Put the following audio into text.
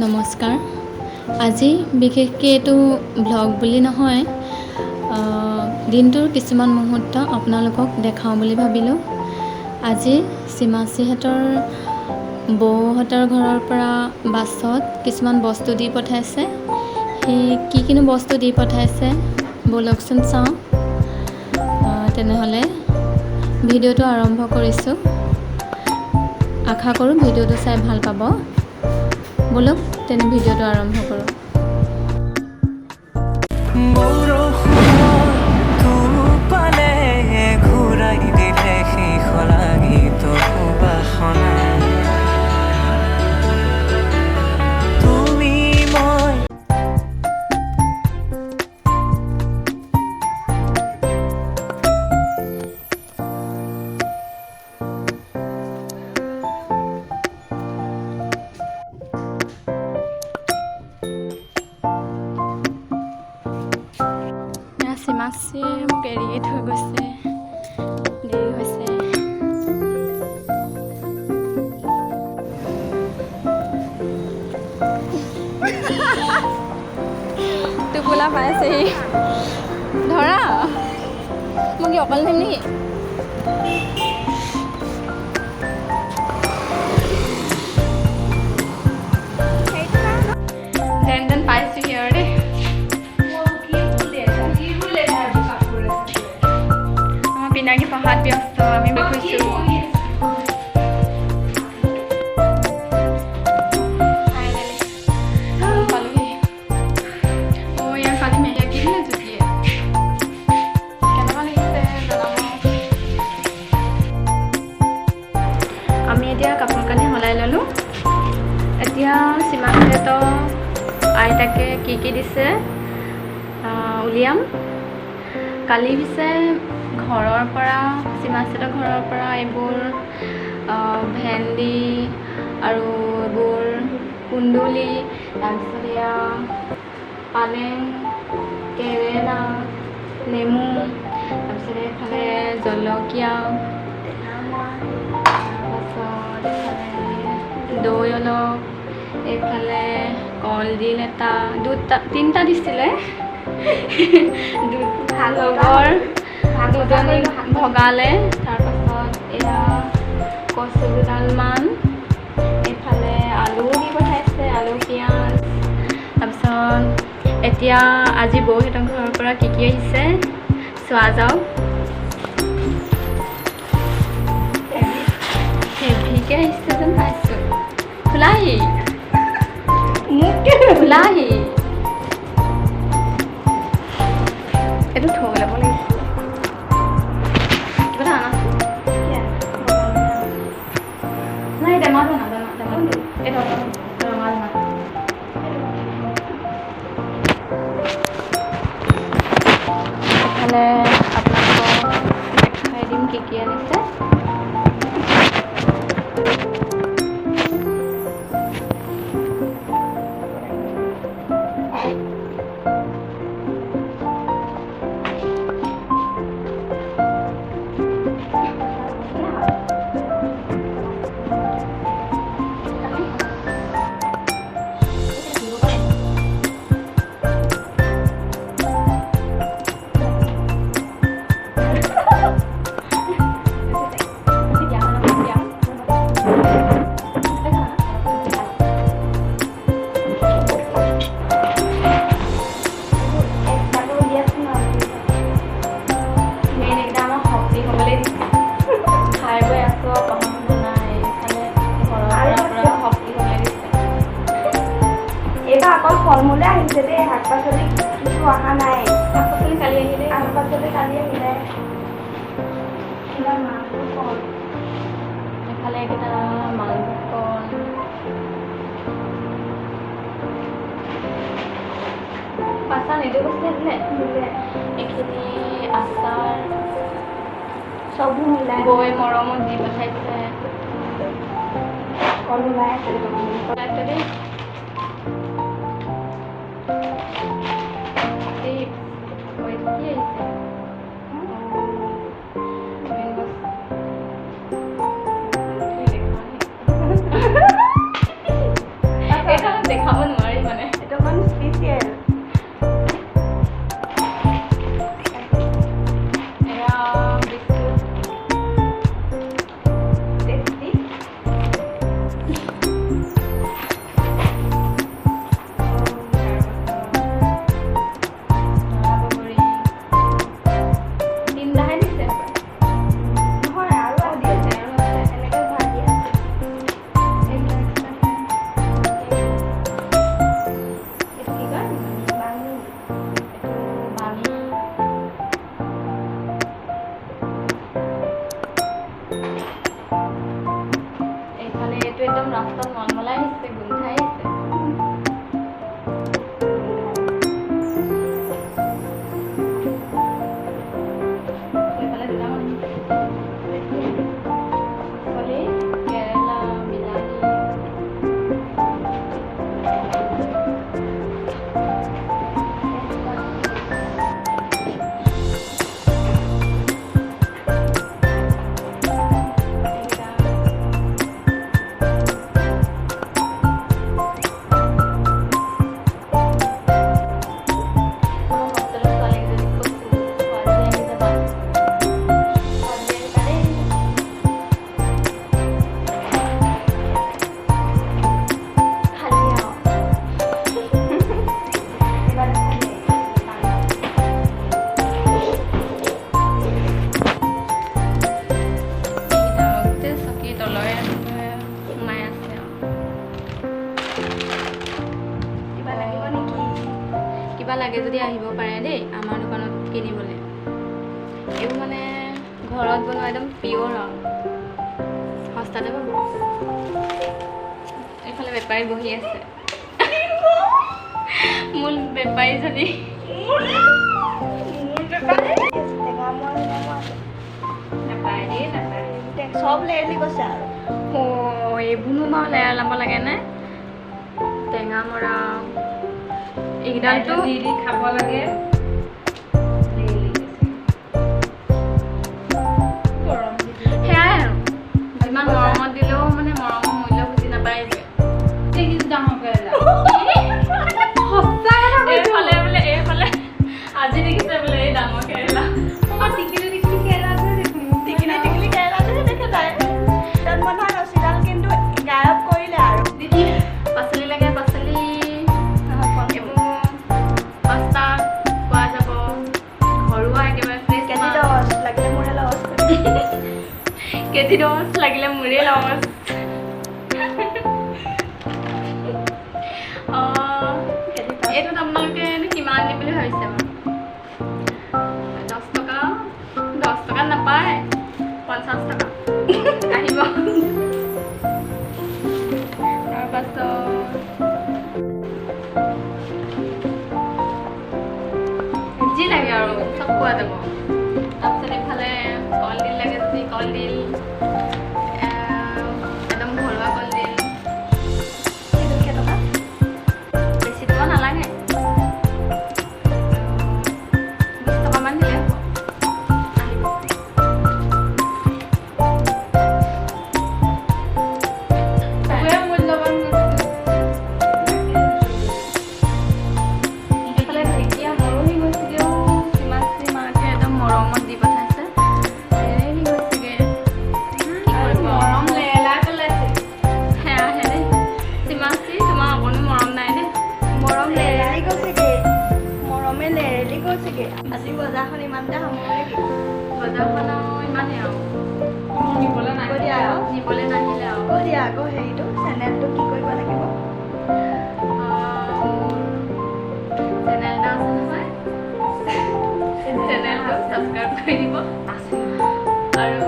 নমস্কাৰ। আজি বিশেষকৈ এইটো ভ্লগ বুলি নহয়, দিনটোৰ কিছুমান মুহূৰ্ত আপোনালোকক দেখাওঁ বুলি ভাবিলোঁ। আজি চিমাচিহঁতৰ বৌহঁতৰ ঘৰৰ পৰা বাছত কিছুমান বস্তু দি পঠাইছে। সেই কি কিনো বস্তু দি পঠাইছে ব'লকচোন চাওঁ। তেনেহ'লে ভিডিঅ'টো আৰম্ভ কৰিছোঁ। আশা কৰোঁ ভিডিঅ'টো চাই ভাল পাব। ব'লক তেনে ভিডিঅ'টো আৰম্ভ কৰোঁ। বৰষুণৰ টোপালে ঘূৰাই দিলে সেই শলাগিত সুবাসনা। তুমি মই চিমাচিয়ে মোক এৰিয়ে থৈ গৈছে, দেৰি হৈছে। টোপোলা পাইছেহি, ধৰা। মই কি অকলে থাকিম নেকি? যেন তেন পাইছোহি আৰু দেই। আমাৰ পিনাকী পঢ়াত ব্যস্ত, আমি গৈছোঁ। ফাইনেলি পালোহি। অ' ইয়াৰ কালি মেৰিয়া কি দিলে জ্যোতিয়ে, কেনেকুৱা লাগিছে জনাব। আমি এতিয়া কাপোৰ কানি সলাই ল'লোঁ। এতিয়া সীমাহঁতৰ আইতাকে কি কি দিছে উলিয়াম। কালি পিছে ঘৰৰ পৰা, সীমাচিতৰ ঘৰৰ পৰা এইবোৰ ভেন্দি আৰু এইবোৰ কুন্দুলি, তাৰপিছত এয়া পালেং, কেৰেলা, নেমু, তাৰপিছত এইফালে জলকীয়া, তাৰপাছত এইফালে দৈ অলপ, এইফালে কলডিল এটা, দুটা তিনিটা দিছিলে। লগৰ দুজনীক ভগালে। তাৰপাছত এয়া কচু দুডালমান, এইফালে আলুও দি পঠাইছে, আলু পিঁয়াজ। তাৰপিছত এতিয়া আজি বৌহঁতৰ ঘৰৰ পৰা কি কি আহিছে চোৱা যাওক। হেভিকে আহিছে যেন পাইছোঁ। খোলাহি খোলাহি, এইটো থৈ ল'ব লাগিছিলে। কিবা এটা আনাচোন। নাই, টেমাটো আনা, টেমা টেমাটো এইটো ৰঙা টেমা। এফালে আপোনালোকক দেখাই দিম কি কি আনিছে। মেইন এইকেইটা আমাক শক্তি হ'বলৈ দিছে। খাই বৈ আছোঁ আৰু, পঢ়া শুনা নাই। এইফালে ঘৰৰ পৰা পূৰা শক্তি হ'বলৈ দিছে। এইবাৰ অকল ফল মূলে আহিছে দেই, শাক পাচলি কিছু অহা নাই। শাক পাচলি কালি আহিলে। শাক পাচলি কালি আহিলে। এইবাৰ মাহটো ফল। এইফালে এইকেইটা মালভোগ কল, আচাৰ নিদিওঁ কৈছিলে, দিলে। দিলে। এইখিনি আচাৰ। চববোৰ মিলাই বৈ মৰমত দি পঠাইছে। কল ওলাই আছে। ওলাইছে দেই। চিপছ, এইটো কি আহিছে? মেইন বস্তু কি দেখাওঁ? এইটো দেখাব নোৱাৰি মানে। এইটো অকণ স্পেচিয়েল। এয়া বিস্কুট। টেষ্টি। নৰা বগৰী তিনিটাহে দিছে। নহয়, আৰু আছে। আৰু আছে। এনেকৈ ভৰাই দিয়া আছে। এইবিলাক extra। এইটো কি কয়, বাঙি। এইটো বাঙি। এইফালে এইটো একদম ৰাস্তাত মলমলাই আহিছে, গোন্ধাই আহিছে। এইফালে দুটামান আহিছে। পাচলি, কেৰেলা, বিলাহী। এইকেইটা আমাৰ হোষ্টেলৰ ছোৱালীকেইজনীক কৈছোঁ, খোৱা যদি আহি যাবা, খোৱা যদি আহিবা দেই। খালি আৰু কিবা দেখালে। এইকেইটা গোটেই চকীৰ তলৰে সোমাই আছে আৰু। কিবা লাগিব নেকি? কিবা লাগে যদি আহিব পাৰে দেই আমাৰ দোকানত কিনিবলৈ। এইবোৰ মানে ঘৰত বনোৱা একদম পিয়'ৰ আৰু সস্তাতে পাব। এইফালে বেপাৰী বহি আছে, মূল বেপাৰীজনী। মোৰ বেপাৰী। টেঙা মোৱা, টেঙা মোৱা আছে। নাপায় দেই, নাপায়। চব লেৰেলি গৈছে আৰু। অ', এইবোৰনো বাৰু লেয়াৰ ল'ব লাগেনে? টেঙা মৰা এইকেইডালটো যি দি খাব লাগে, লেৰেলি গৈছে। গৰম দিছে। সেয়াই আৰু, যিমান মৰমত দিলেও মানে মৰমৰ মূল্য বুজি নাপায় যে। দেখিছো ডাঙৰ কেৰেলা। সঁচা কথা কৈছো। এইফালে বোলে, এইফালে আজি দেখিছে বোলে এই ডাঙৰ কেৰেলা। মই টিকিলি টিকিলি কেৰেলাটোহে দেখো। টিকিলি টিকিলি কেৰেলাটোহে দেখে তাই। তাত বন্ধা ৰছীডাল কিন্তু গায়ব কৰিলে আৰু। পাচলি লাগে, পাচলি এইবোৰ সস্তাত পোৱা যাব, ঘৰুৱা একেবাৰে ফ্ৰেছ। কেজি 10 লাগিলে মোৰে লছ। কেজি 10 লাগিলে মোৰে লছ। কেজি 5। এইটোত আপোনালোকে এনে কিমান দিম বুলি ভাবিছে বাৰু? 10 টকা? 10 টকাত নাপায়, 50 টকা আহিব। তাৰপাছত যি লাগে আৰু চব পোৱা যাব। তাৰপিছত এইফালে কলডিল লাগে যদি কলডিল, একদম ঘৰুৱা কলডিল। এইটো কেইটকা? বেছি দিব নালাগে, 20 টকামান দিলে হ'ব, আহিব। চবৰে মূল্যৱান বস্তু। এইফালে ঢেকীয়া মৰহি গৈছেগেও, চিমাশ্ৰী মাকে একদম মৰমত দি পঠাইছে, এৰি গৈছেগে, কি কৰিব? মৰম লেৰেলাই পেলাইছে। সেয়াহে দেই চিমাশ্ৰী, তোমাৰ অকণো মৰম নাই দেই। মৰম লেৰেলি গৈছেগে, মৰমে লেৰেলি গৈছেগে। আজি বজাৰখন ইমানতে সামৰো নেকি? বজাৰখন আৰু ইমানেই আৰু। নিবলৈ নাই। আকৌ দিয়া আৰু। নিবলৈ নাহিলে আৰু। আকৌ দিয়া, আকৌ হেৰিটো, চেনেলটো কি কৰিব লাগিব? মোৰ চেনেল এটা আছে নহয়, চেনেলটো ছাবস্ক্ৰাইব কৰি দিব আৰু